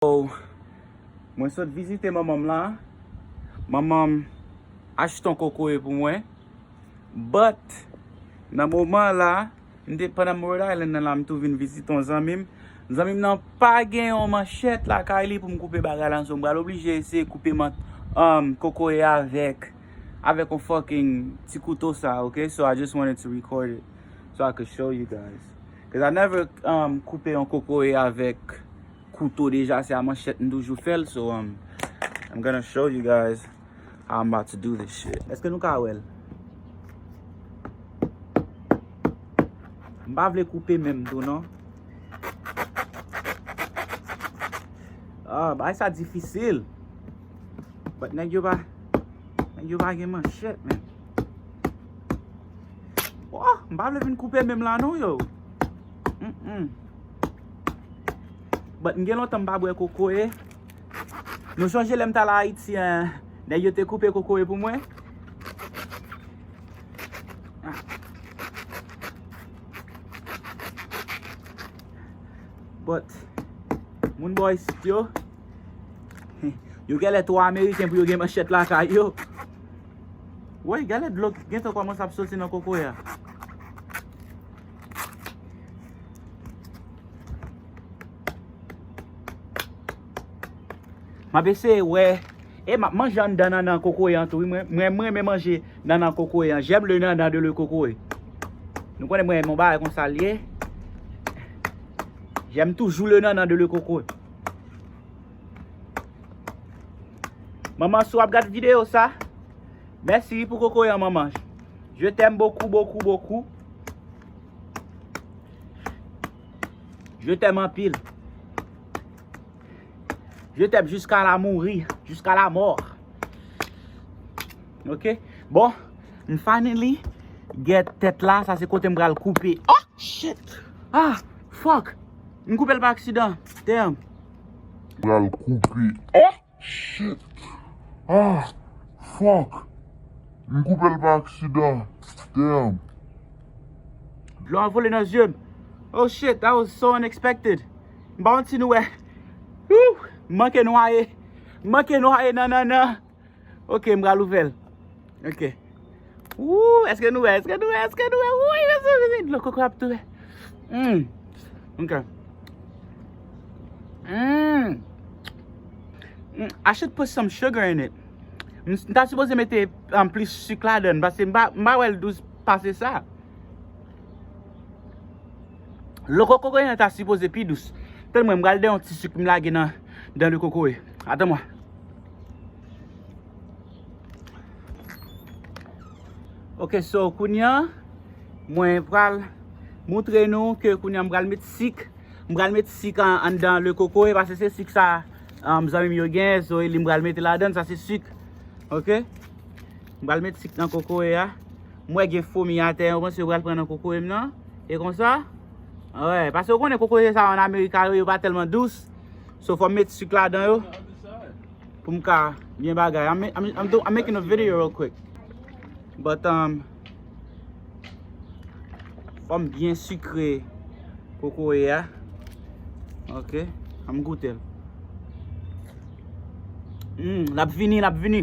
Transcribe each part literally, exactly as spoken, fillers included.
So, mwen sot vizite manman m la. Manman m achte yon kokoye pou mwen. But, nan moman la, m te, pandan m Rhode Island nan la, m tou vin vizite yon zanmi m. Zanmi m nan pa gen yon manchèt lakay li pou m koupe bagay la, so m pral oblije eseye koupe man, um, kokoye avèk, avèk yon fucking ti kouto sa, ok? So I just wanted to record it so I could show you guys. 'Cause I never, um, koupe yon kokoye avèk kouto deja, se a manchèt m toujou fè l, so, um, I'm gonna show you guys how I'm about to do this shit. Èske nou ka wè l? M pa vle koupe men m tou non. Ah, bagay sa difisil. But nèg yo pa, nèg yo pa gen manchèt, men. Oh, m pa vle vin koupe men m la non, yo. Mm-mm. But m gen lontan m pa bwè kokoye. Nou sonje lè m t al Ayiti, en, nèg yo te koupe kokoye pou mwen? But, moun bò isit yo, yo genlè twò ameriken pou yo gen manchèt lakay yo. Woy, genlè dlo gentan kòmanse ap soti nan kokoye a. M ap eseye wè. E m ap manje anndan nannan kokoye an tou, wi. Mwen, mwen, mwen renmen manje nannan kokoye an. J'aime le nannan de le kokoye. Nou konnen mwen renmen yon bagay konsa l ye. J'aime toujours le nannan de le kokoye. Manman, si w ap gad videyo sa, mèsi pou kokoye an, manman. Je t'aime beaucoup, beaucoup, beaucoup. Je t'aime anpil. Je t'aime jusqu'à la mouri, jusqu'à la mort. Ok? Bon, m finally get tèt la, sa se kote m pral koupe. Oh, shit! Ah, fuck! M koupe l pa aksidan. Damn. Pral koupe. Oh, shit! Ah, fuck! M koupe l pa aksidan. Damn. Dlo a vole nan zye m. Oh shit, that was so unexpected. M pa konn si nou wè. Woo! M manke nwaye. M manke nwaye nan, nan, nan. Ok, m pral ouvè l. Ok. Woo, èske nou wè? Èske nou wè? Èske nou wè? Woy, mezanmi, dlo kokoye ap tonbe. Hmm. Ok. Hmm. Hmm. I should put some sugar in it. M, m ta sipoze mete, um, plis sik ladan l, paske m pa, m pa wè l dous pase sa. Dlo kokoye an ta sipoze pi dous. Tann mwen, m pral de yon ti sik m lage nan, dan dlo kokoye. Atann mwen. Ok, so, kounye a, mwen pral montre nou ke kounye a m pral met sik. M pral met sik an, anndan dlo kokoye, paske se sik sa, um, zanmi m yo genyen, so, e li m pral mete ladan, sa se sik. Ok? M pral met sik nan kokoye a. M wè gen fomi atè, ou panse yo pral pran nan kokoye m nan? E konsa? Wè, paske ou konnen kokoye sa an Amerika yo, yo pa tèlman dous. So, fò m met sik ladan yo. Pou m ka byen bagay. I'm, I'm, I'm, do, I'm making a video real quick. But, um, fò m byen sikre kokoye a. Ok, ann goute l. Hmm, l ap vini, l ap vini.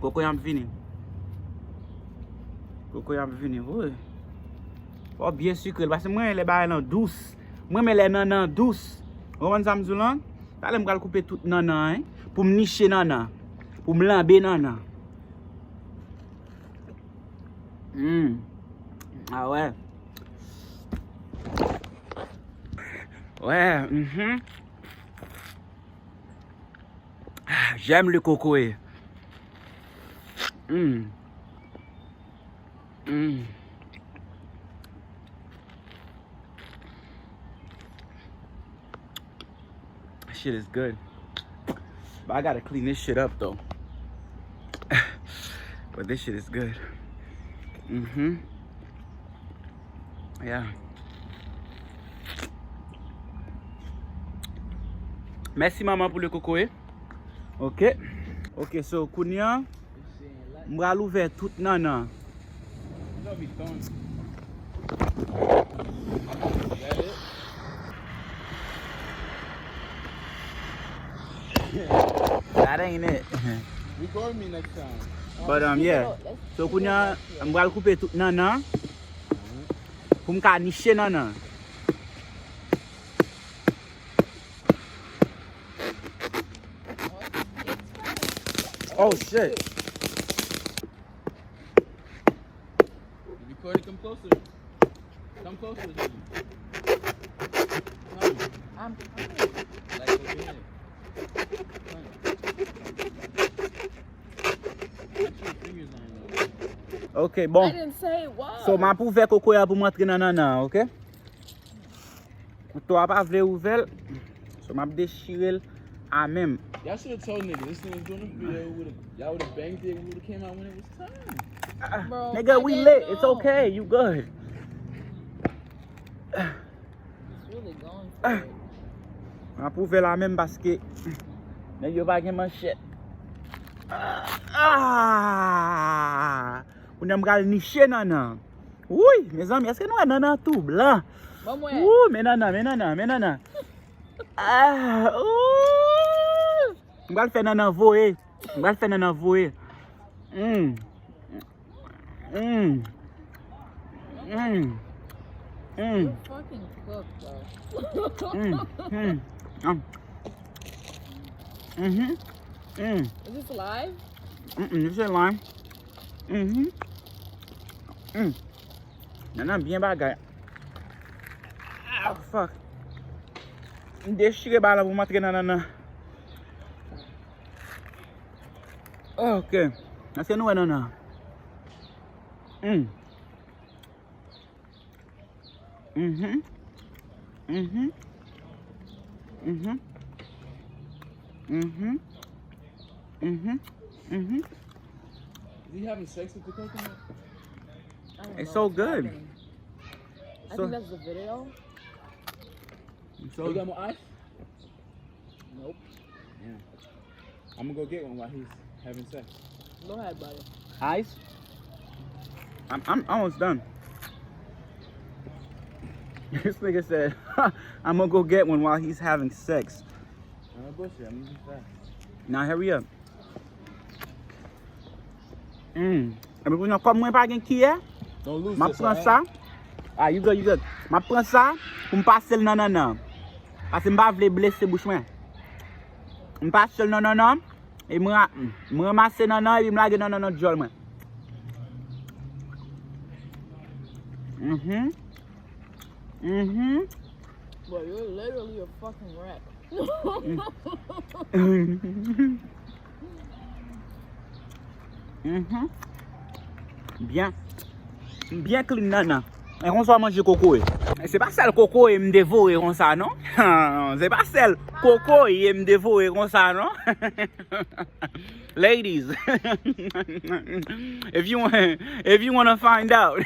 Kokoye ap vini. Kokoye ap vini, wi. Fò byen sikre l, paske mwen renmen lè bagay lan dous. Mwen renmen lè nannan dous. Ou konprann sa m di w lan? Talè m pral koupe tout nannan an, pou m niche nannan. Pou m lanbe nannan. Hmm. Ah wè. Wè, mhm. Ah, j'aime le kokoye. Hmm. Hmm. Shit is good. But I gotta clean this shit up though. But this shit is good. Mm-hmm. Yeah. Mèsi manman pou le kokoye. Ok. Ok, so kounye a, m pral ouvè tout nannan. That ain't it. Record me next time. But, um, yeah. So, kounye a, m pral koupe tout nannan pou m ka niche nannan. Oh, shit. Record it, come closer. Come closer to me. Come. I'm coming. Like, over here. Come. Put your fingers on it. Ok, bon. I didn't say it was. So, m ap ouvè kokoye a pou m antre nan nannan, ok? Kouto a pa vle ouvè l. So, m ap dechire l a men m. Y'all should have told nigga this nigga was doing a video. Y'all would have banged it. We would have came out when it was time. Bro, nigga, we lit. It's okay. You good. It's really going for it. M ap ouvè l a men m paske nèg yo pa gen manchèt. Ah! Kounye a m pral niche nannan. Wouy, mezanmi, èske nou wè nannan tou blan? Ban mwen. Wou, men nannan, men nannan, men nannan. Ah, ooh. M pral fè nannan voye. M pral fè nannan voye. Mm. Mm. Mm. Mm. You fucking cook, bro. Mm. Mm. Um. Mm-hmm. Mm. Is this live? Mm-mm, this ain't live. Mm-hmm. Mm. Nannan byen bagay. Ah, fuck. M dechire ba la pou m antre nan nannan. Ok. Èske nou wè nannan? Mm. Mm-hmm. Mm-hmm. Mm-hmm. Mm-hmm. Mm-hmm. Mm-hmm. Is he having sex with the coconut? I don't know what's happening. It's so good. I think that's the video. So you got more ice? Nope. Yeah. I'm gonna go get one while he's having sex. Go ahead, buddy. Ice? I'm, I'm almost done. This nigga said, "I'm gonna go get one while he's having sex." I'm gonna bullshit. I'm gonna be fast. Now hurry up. Mm. Epi pou nan kòm mwen pa gen kiyè, m ap pran sa. Ah, you good, you good. M ap pran sa pou m pase l nan nannan. Paske m pa vle blese bouch mwen. M pase l nan nannan, e m ra-, m ranmase nannan, epi m lage nannan nan dyòl mwen. Mhm. Mhm. Bro, you're literally a fucking rat. Mhm. Byen. Byen clean nannan. E konsa w manje kokoye. E se pa sèl kokoye m devore konsa, non. Se pa sèl kokoye m devore konsa, non. Ladies, if you want, if you want to find out,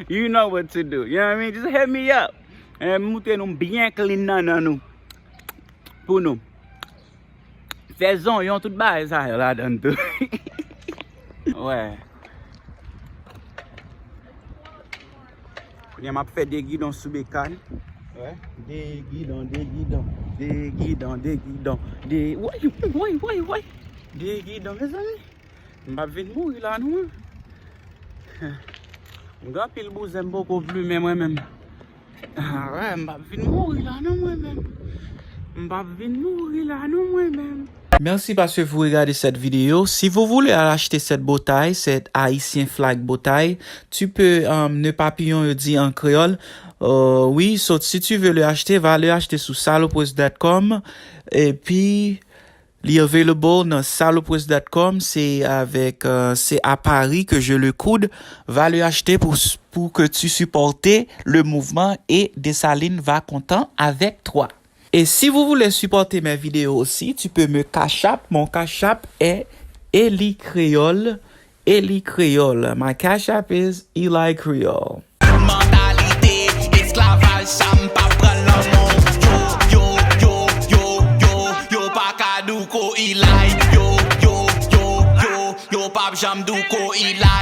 you know what to do. You know what I mean? Just hit me up. E, m moutre nou byen clean nannan nou. Pou nou. Fè zonyon, tout bagay sa yo ladann tou. Wè. Kounye a m ap fè de gidon sou bekal. Wè. De gidon, de gidon, de gidon, de gidon, de, woy, woy, woy, woy. De gidon, mezanmi. M p ap vin mouri la non. M gen anpil bouzen m poko plimen mwen menm. Ah wè, m p ap vin mouri la non mwen menm. M p ap vin mouri la non mwen menm. Merci parce que vous regardez cette vidéo. Si vous voulez aller acheter cette bow tie, cette haïtien flag bow tie, tu peux, euh, nœud papillon, yo di en créole. Euh, oui, so, si tu veux le acheter, va le acheter sur salopresse dot com. Et puis, li available nan salopresse dot com, c'est avec, euh, c'est à Paris que je le coude. Va le acheter pour, pour que tu supportes le mouvement et Dessalines va content avec toi. Et si vous voulez supporter mes vidéos aussi, tu peux me Cash App. Mon Cash App est Eli Créole. Eli Créole. My Cash App is Eli Creole. Mantalite esklavaj, sa m p ap pran l nan men w. Yo, yo, yo, yo, yo, yo pa ka douko Eli. Yo, yo, yo, yo, yo p ap janm douko Eli.